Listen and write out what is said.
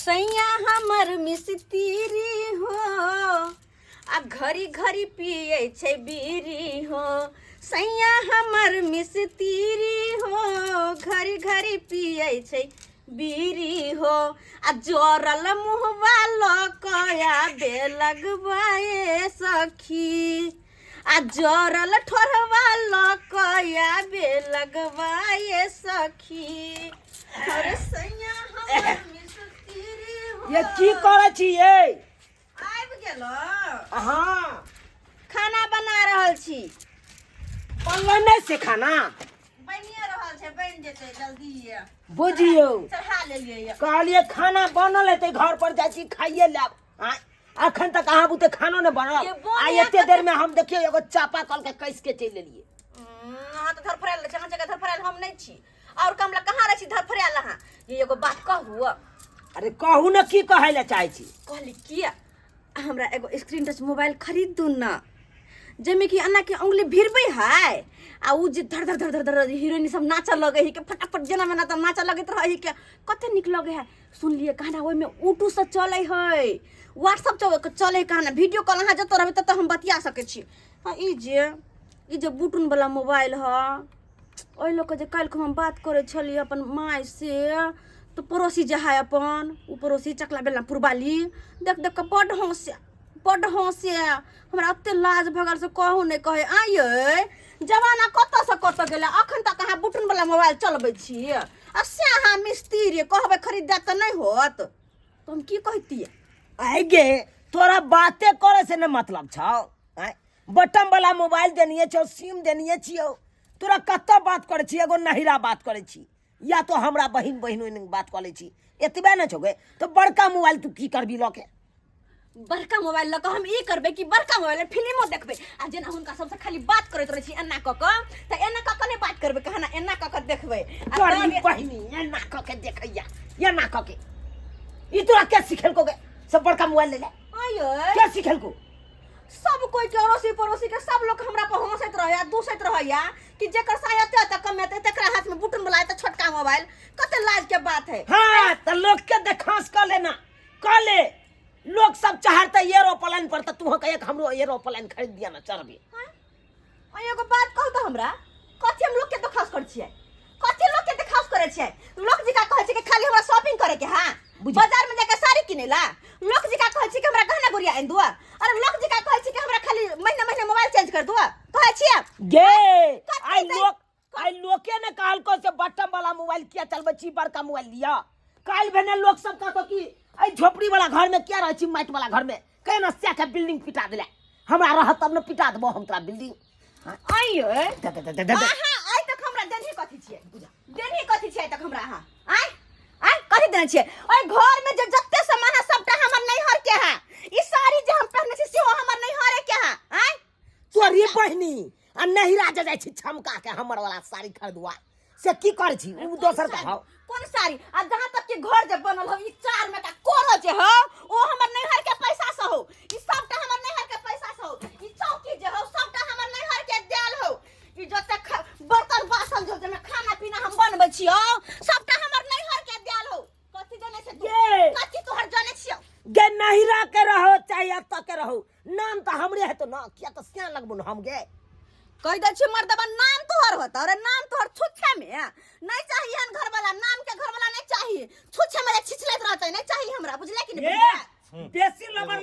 सैया हमर मिस्त्री हो आ घड़ी घड़ी पिए छै बीड़ी हो। सैया हमर मिस्त्री हो, घड़ी घड़ी पिए छै बीड़ी हो। आ जोरल मुहवा लऽ कऽ आबे लगबाए सखी, आ जरल ठोरवा लऽ कऽ आबे लगबाए सखी। अरे सैया हमर मिस्त्री हो। ये की करै छी ये? आबि गेलो? हाँ। खाना बना रहल छी। बनलै नहि से खाना? बनिए रहल छै, बनि जेतै जल्दी। बुझियौ, चढ़ा लेलियै यऽ। कहलियै खाना बनल हेतै, घर पर जाइ छी खाइए लेब। आँय, अखन तक अहाँ बुते खानो नहि बनल। ये बन आ या एते देर में हम देखियौ एगो चापा कल के कस के चलि एलियै। अहाँ तऽ धरफड़ायल रहै छी, अहाँ जगह धरफड़ायल हम नहि छी। और कमला कहाँ रहै छी धरफड़ायल अहाँ? ये एगो बात कहू? अरे कहू ने, की कहै लए चाहै छी? कहली किया हमरा एगो स्क्रीन टच मोबाइल खरीद दू ना, जाहिमे कि एना के उंगली भिड़बै है आ उ जे धर धर धर धर धर हीरोइन सब नाचऽ लगै है के फटाफट जेना मेना तऽ नाचऽ लगैत रहै है के, कते नीक लगै है। सुनलियै कहना ओहिमे यूट्यूब से चलै है, व्हाट्सअप चलै है कहना, वीडियो कॉल अहाँ जतऽ रहबै ततऽ हम बतिया सकै छी। हाँ, ई जे बुटुन वाला मोबाइल है, ओहि लऽ कऽ जे काल्हि हम बात करै छलियै अपन माय से, तऽ पड़ोसी जे है अपन ओ पड़ोसी चकला बेलना पुरबाली देख देख कऽ बड्ड हँसे, बड्ड हँसे। हमरा ओते लाज भगल से कहू नहि कहै। आइयै जमाना कतऽसँ कतऽ गेलै, अखन तक अहाँ बुटन वाला मोबाइल चलबै छी आ से अहाँ मिस्त्री कहबै खरीद देत तऽ नहि होत, तऽ हम की कहतियै? आइ गे, तोरा बाते करे से नहि मतलब छौ? आँय, बटन वाला मोबाइल देनिए छौ, सिम देनिए छियौ, तोरा कतऽ बात करै छी? एगो नहिरा बात करै छी या तो हमरा बहिन बहिन बात कऽ लै छी, एतबे ने छौ गे। तऽ बड़का मोबाइल तू की करबी लऽ के? बड़का मोबाइल लऽ कऽ हम ई करबै कि बड़का मोबाइल में फिल्मो देखबै आ जेना हुनका सबसँ खाली बात करैत रहै छी एना कऽ कऽ, तऽ एना कऽ कऽ नहि बात करबै कहना, एना कऽ कऽ देखबै आ तोरी बहिनी एना कऽ के देखैया, एना कऽ के। ई तोरा के सिखेलको गे सब बड़का मोबाइल ले ले? आइयै, के सिखेलको? सब कोई के अड़ोसी पड़ोसी के सब लोग हमरा पर हंसैत रहैया, दूसैत रहैया कि जेकर साया एते एते कमेतै तकरा हाथ में बुटन वाला एते छोटका मोबाइल, कते लाज के बात है। हाँ, तऽ लोग के देखांस कऽ लेना, कऽ ले। लोग सब चढ़ते एरोप्लेन पर तऽ तू कहिया हमरो एरोप्लेन खरीद दिया ना, चढ़बे। हाँ? आ एगो बात कहू तऽ हमरा, कथी हम लोग के देखास करै छियै? कथी लोग के देखास करै छियै? लोग जी का कहै छै कि खाली हमरा शॉपिंग करे के है, बाजार में जाके साड़ी किने ला? लोग जी का कहै छै कि हमरा गहना गुड़िया आनि दुआ? अरे लोग जी का कहै छै कि हमरा खाली महीना महीना मोबाइल चेंज कर दुआ कहै छियै? गे, कथी आई लोग आई लोके ने कहलको से बटन वाला मोबाइल किया चलबै छी, बड़का मोबाइल लिया। काल्हि भेने लोग सब कहतो कि एहि झोपड़ी वाला घर में किया रहै छी, माटि वाला घर में केना ना के बिल्डिंग पिटा देले, हमरा रहत तब ने पिटा देबो हम तोरा बिल्डिंग। आइए दे दे दे दे दे। अहाँ आइ तक हमरा देनही कथी छियै? देनही कथी छियै आइ तक हमरा अहाँ? आइ आइ कथी देने छियै? ओहि घर में जे जते सामान है सबटा हमर नैहर के है। ई साड़ी जे हम पहनने छी सेहो हमर नैहरे के है। आइ तोरी बहिनी आ नहिरा जे जाइ छी छमका के हमर वाला साड़ी खरीदुआ से की करै छी उ दोसर के हौ। कोन साड़ी? आ जहाँ तक के घर जे बनल हौ, ई चार में का कोरो जे हौ ओ हमर नैहर के पैसा से हौ। ई सबटा हमर नैहर के पैसा से हौ। ई चौकी जे हौ सबटा हमर नैहर के देल हौ। ई जते बर्तन बासन जो जेमे खाना पीना हम बनबै छियौ सबटा हमर नैहर के देल हौ। कथी जानै छै तू? ये! कथी तोहर जानै छियौ? गे, नहिरा के रहो चाहे एतऽ के रहो, नाम तऽ हमरे हेतौ ना, किया तऽ सियान लगबो न हम गे। कहि दै छियौ मर्दबा, नाम तोहर होता। अरे नाम तोहर छुच्छे में नहीं चाहिए, एहन घरवाला, नाम के घरवाला नहीं चाहिए। छुच्छे में जे छिछलैत रहतै नहीं चाहिए हमरा, बुझले कि नहीं? ए, बेसी लबर लबर।